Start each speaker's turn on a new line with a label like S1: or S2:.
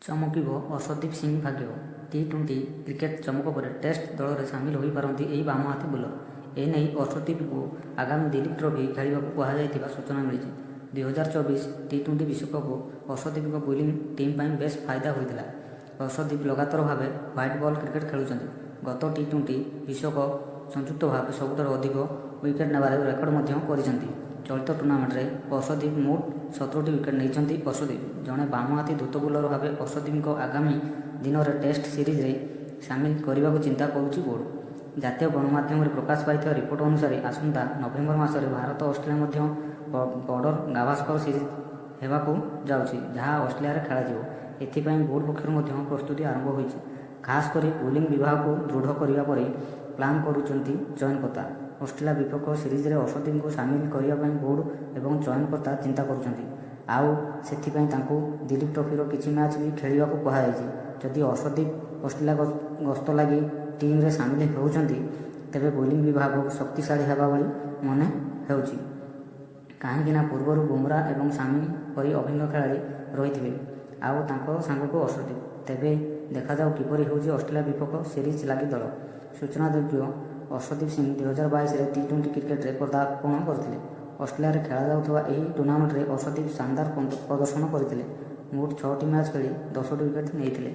S1: ଚମକିବ ଅର୍ଶଦୀପ ସିଂହ ଭାଗ୍ୟ। ଟି-20 କ୍ରିକେଟ ଚମକ ପରେ ଟେଷ୍ଟ ଦଳରେ ସାମିଲ ହୋଇପାରନ୍ତି ଏହି ବାମହାତୀ ବୋଲର। ଏନେଇ ଅର୍ଶଦୀପଙ୍କୁ ଆଗାମୀ ଦିଲୀପ ଟ୍ରଫି ଖେଳିବାକୁ କୁହାଯାଇଥିବା ସୂଚନା ମିଳିଛି। 2024 ଟି-20 ବିଶ୍ୱକପ ଅର୍ଶଦୀପଙ୍କ ବୋଲିଂ ଟିମ୍ ପାଇଁ ବେଶ୍ ଫାଇଦା ହୋଇଥିଲା। ଅର୍ଶଦୀପ ଲଗାତର ଭାବେ ହ୍ୱାଇଟ୍ ବଲ୍ କ୍ରିକେଟ ଖେଳୁଛନ୍ତି। ଗତ ଟି-20 ବିଶ୍ୱକପ ସଂଯୁକ୍ତ ଭାବେ ସବୁଠାରୁ ଅଧିକ ୱିକେଟ୍ ନେବାର ରେକର୍ଡ ମଧ୍ୟ କରିଛନ୍ତି। ଚଳିତ ଟୁର୍ଣ୍ଣାମେଣ୍ଟରେ ଅର୍ଶଦୀପ ମୋଟ 17ଟି ୱିକେଟ୍ ନେଇଛନ୍ତି। ଅର୍ଶଦୀପ ଜଣେ ବାମହାତୀ ଦ୍ରୁତ ବୋଲର ଭାବେ ଅର୍ଶଦୀପଙ୍କ ଆଗାମୀ ଦିନରେ ଟେଷ୍ଟ ସିରିଜରେ ସାମିଲ କରିବାକୁ ଚିନ୍ତା କରୁଛି ବୋର୍ଡ। ଜାତୀୟ ଗଣମାଧ୍ୟମରେ ପ୍ରକାଶ ପାଇଥିବା ରିପୋର୍ଟ ଅନୁସାରେ ଆସନ୍ତା ନଭେମ୍ବର ମାସରେ ଭାରତ ଅଷ୍ଟ୍ରେଲିଆ ମଧ୍ୟ ବର୍ଡର ଗାଭାସ୍କର ସିରିଜ ହେବାକୁ ଯାଉଛି, ଯାହା ଅଷ୍ଟ୍ରେଲିଆରେ ଖେଳାଯିବ। ଏଥିପାଇଁ ବୋର୍ଡ ପକ୍ଷରୁ ମଧ୍ୟ ପ୍ରସ୍ତୁତି ଆରମ୍ଭ ହୋଇଛି। ଖାସ୍ କରି ବୋଲିଂ ବିଭାଗକୁ ଦୃଢ଼ କରିବା ପରି ପ୍ଲାନ୍ କରୁଛନ୍ତି ଚୟନକର୍ତ୍ତା। ଅଷ୍ଟ୍ରେଲିଆ ବିପକ୍ଷ ସିରିଜରେ ଅର୍ଶଦୀପଙ୍କୁ ସାମିଲ କରିବା ପାଇଁ ବୋର୍ଡ ଏବଂ ଚୟନକର୍ତ୍ତା ଚିନ୍ତା କରୁଛନ୍ତି। ଆଉ ସେଥିପାଇଁ ତାଙ୍କୁ ଦିଲୀପ ଟ୍ରଫିର କିଛି ମ୍ୟାଚ୍ ବି ଖେଳିବାକୁ କୁହାଯାଇଛି। ଯଦି ଅର୍ଶଦୀପ ଅଷ୍ଟ୍ରେଲିଆ ଗସ୍ତ ଲାଗି ଟିମରେ ସାମିଲ ହେଉଛନ୍ତି, ତେବେ ବୋଲିଂ ବିଭାଗ ଶକ୍ତିଶାଳୀ ହେବା ଭଳି ମନେ ହେଉଛି। କାହିଁକିନା ପୂର୍ବରୁ ବୁମରା ଏବଂ ସାମି ପରି ଅଭିଜ୍ଞ ଖେଳାଳି ରହିଥିବେ, ଆଉ ତାଙ୍କ ସାଙ୍ଗକୁ ଅର୍ଶଦୀପ। ତେବେ ଦେଖାଯାଉ କିପରି ହେଉଛି ଅଷ୍ଟ୍ରେଲିଆ ବିପକ୍ଷ ସିରିଜ ଲାଗି ଦଳ। ସୂଚନାଯୋଗ୍ୟ, ଅର୍ଶଦୀପ ସିଂହ 2022ରେ ଟି-20 କ୍ରିକେଟରେ ପଦାର୍ପଣ କରିଥିଲେ। ଅଷ୍ଟ୍ରେଲିଆରେ ଖେଳାଯାଉଥିବା ଏହି ଟୁର୍ଣ୍ଣାମେଣ୍ଟରେ ଅର୍ଶଦୀପ ଶାନଦାର ପ୍ରଦର୍ଶନ କରିଥିଲେ। ମୋଟ 6ଟି ମ୍ୟାଚ୍ ଖେଳି 10ଟି ୱିକେଟ୍ ନେଇଥିଲେ।